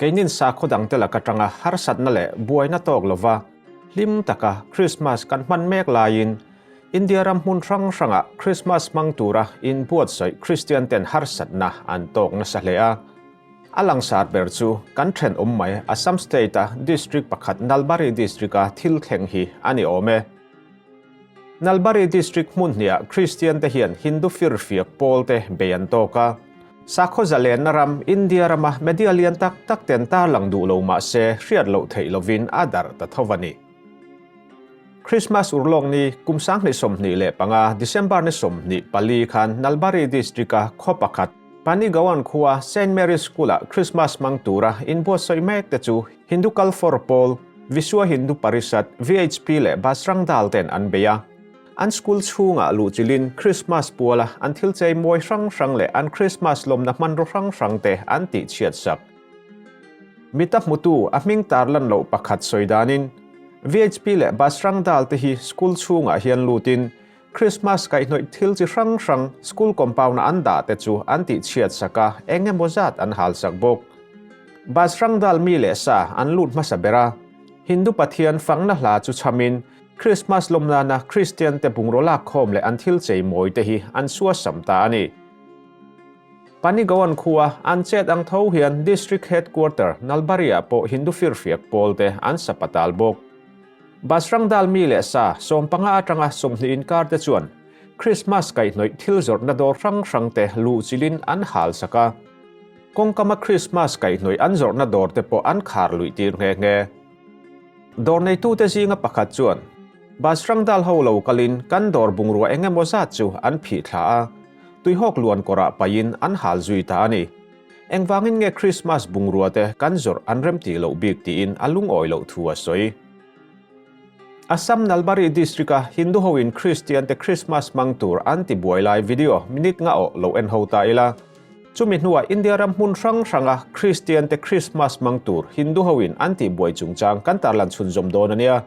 Keinin sakhaw dangte lak atanga harsatna leh buaina tawk lova hlim taka Krismas kan hman mek laiin India ram hmun hrang hrangah Krismas hmang tura inbuatsaih Kristian ten harsatna an tawk nasa hle a. A langsar ber chu kan thenawm mai Assam state-a district pakhat Nalbari district-a thil thleng hi a ni awm e. Nalbari district hmun hniah Kristian te hian Hindu firfiak pawl te bei an tawk a. Sakhaw zalenna ram India rama media lian tak tak ten tarlang duh lo mah se hriat loh theih lovin a darh ta tho a ni. Christmas urlawk ni kum 2025 December ni 24 khan Nalbari district-a khaw pakhat Panigaon khua Saint Mary's School-ah Christmas hmang tura inbuatsawi mek te chu Hindu Kalfor pawl, Vishwa Hindu Parishad, VHP, leh Bajrang Dal ten an bei a. An school chhungah luhchilhin Christmas puala an thil chei mawi hrang hrang leh an Christmas lawmna hmanraw hrang hrang te an tihchhiat sak. Mita hmutu a hming tarlan loh pakhat sawi danin, VHP leh Bajrang Dal te hi school chhungah hian lutin Christmas kaihhnawih thil chi hrang hrang school compound-a an dah te chu an tihchhiat sak a, eng emaw zat an hal sak bawk. Bajrang Dal mi leh sa an lut hmasa ber a, Hindu pathian fangna hla chu chhamin Christmas lawm nana Kristian te bungraw lak khawm leh an thil chei mawi te hi an suasam ta a ni. Panigaon khua an chet ang tho hian District Headquarter Nalbari-ah pawh Hindu firfiak pawl te an sapatal bawk. Bajrang Dal mi leh sa 15 atanga 20 inkar te chuan Christmas kaihhnawih thil zawrhna dawr hrang hrang te luhchilhin an hal sak a. Kawngkama Christmas kaihhnawih an zawrhna dawr te pawh an khar luih tir nghe nghe. Dawr neitute zinga pakhat chuan Bajrang Dal ho lo kalin kan dawr bungrua eng emaw zat chu an phih thla a, tuihawk luan kawrah paihin an hal zui ta a ni. Engvangin nge Krismas bungrua te kan zawrh an remtih loh bik tiin a lungawi loh thu a sawi. Assam Nalbari district-a Hindu hoin Kristian te Krismas hmang tur an ti buai lai video minute nga awh lo en ho ta ila. Chumi hnuah India ram hmun hrang hranga Kristian te Krismas hmang tur Hindu hoin an tih buai chungchang kan tarlan chhunzawm dawn a nia.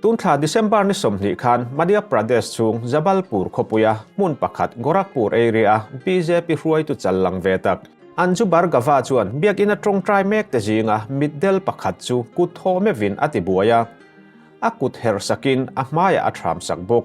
Tun thla December ni 20 khan Madhya Pradesh chhung Jabalpur khawpuia hmun pakhat Gorakhpur area-a bjp hruaitu chal lang ve tak Anju Bhargava chuan biakina tawngtai mek te zinga mitdel pakhat chu kut thaw meuhin a ti buai a, a kut herh sakin a hmaiah a thram sak bawk.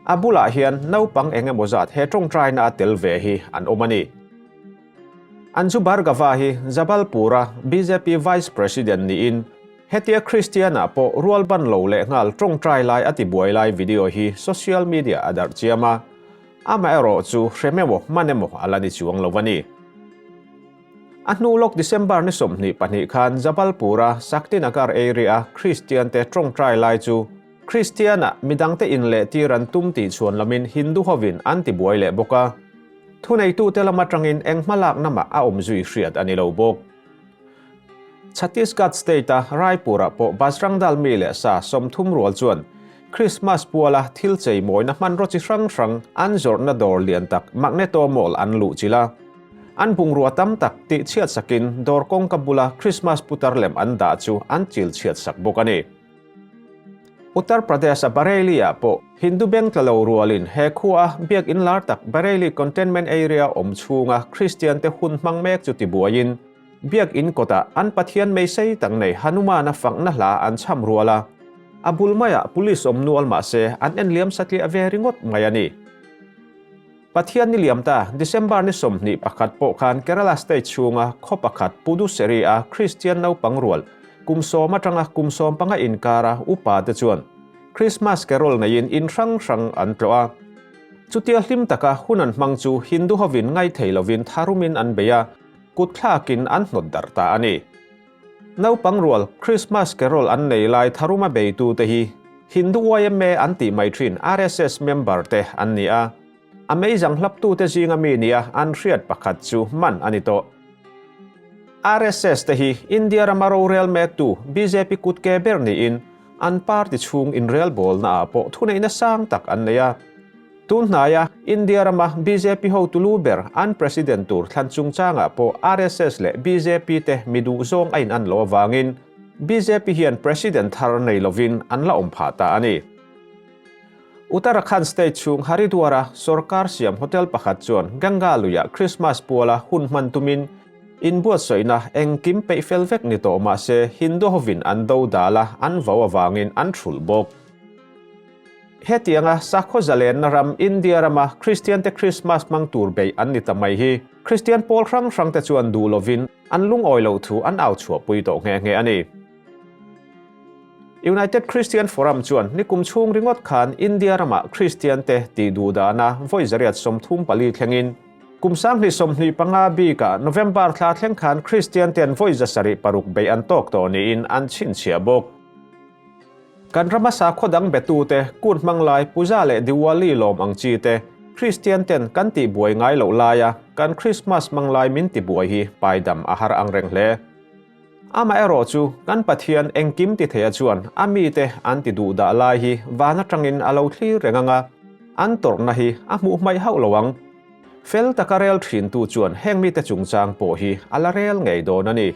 A bulah hian naupang eng emaw zat he tawngtaina a tel ve hi an awm a ni. Anju Bhargava hi Jabalpur-a bjp Vice President niin hetia Kristian-ah pawh rual ban lo leh nghal tawngtai lai a ti buai lai video hi social media a darh chiam a, amaherawh chu hrem emaw hman emaw a la ni chuang lo a ni. A hnu lawk December ni 22 khan Jabalpur-a Shaktinagar area-a Kristian-te tawngtai lai chu Kristian-ah midangte inlehtir an tum tih chhuan lamin Hindu hovin an ti buai leh bawk a. Thuneitute lam atangin eng hmalakna mah a awm zui hriat a ni lo bawk. Chhattisgarh state-a Raipur-ah pawh Bajrang Dal mi leh sa 30 rual chuan Krismas puala thil chei mawina hmanraw chi hrang hrang an zawrhna dawr lian tak Magneto Mall an luh chilh a. An bungrua tam tak tih chhiat sakin dawr kawngka bula Krismas putar lem an dah chu an chil chhiat sak bawk a ni. Uttar Pradesh-a Bareilly-ah pawh Hindu beng tla lo rualin he khua biakinn lar tak Bareilly Containment Area awm chhunga Kristian-te hun hmang mek chu tibuaiin biakinn kawtah an pathian mei sei tak nei Hanuman-a fakna hla an chham rual a. A bul maiah police awm nual mah se an enliam satliah ve ringawt mai a ni. Pathian ni liam ta, December ni 21 pawh khan Kerala state chhunga khaw pakhat Puducherry-a Kristian naupang rual kum sawm atanga kum 15 inkara upa te chuan Christmas carol neiin in hrang hrang an tlawh a. Chutia hlim taka hun an hmang chu Hindu hovin ngaithei lovin tharumin an bei a, kut thlakin an hnawt darh ta a ni. Naupang rual Christmas carol an nei lai tharuma beitute hi Hindu YMA an tih mai thin RSS member te an ni a. A meizang hlaptute zinga mi nia an hriat pakhat chu man a ni tawh. RSS te hi India rama rorel mektu bjp kutke ber niin an party chhung inrelbawlna ah pawh thuneihna sang tak an nei a. Tun hnaia India rama bjp hotu lu ber an president tur thlan chungchangah pawh RSS leh bjp te mi duh zawng a in an lo avangin bjp hian president thar nei lovin an la awm phah ta a ni. Uttarakhand state chhung Haridwar-a sorkar siam hotel pakhat chuan Ganga luiah Christmas puala hun hman tumin inbuatsaihna engkim peih fel vek ni tawh mah se Hindu hovin an do dal a, an vo avangin an thulh bawk. Hetianga sakhaw zalenna ram India rama Kristiante Krismas hmang tur beih an ni ta mai hi Kristian pawl hrang hrangte chuan duh lovin an lungawi loh thu an au chhuahpui tawh nghe nghe a ni. United Christian Forum chuan nikum chhung ringawt khan India rama Kristiante tih duh dana vawi 134 thlengin kum 2025 bikah November thla thleng khan Kristiante'n vawi 76 beih an tawk tawh niin an chhinchhiah bawk. Kan rama sakhaw dang betute kut hmang lai Puja leh Diwali lawm ang chi te Kristian ten kan tih buai ngai loh laia kan Krismas hmang lai min ti buai hi paidam a har ang reng hle. Amaherawh chu kan Pathian engkim ti theia chuan a mite an ti duh dah lai hi van atangin a lo thlir reng anga an tawrhna hi a hmuh hmaih hauh lo ang. Fel taka rel thintu chuan heng mite chungchang pawh hi a la rel ngei dawn a ni.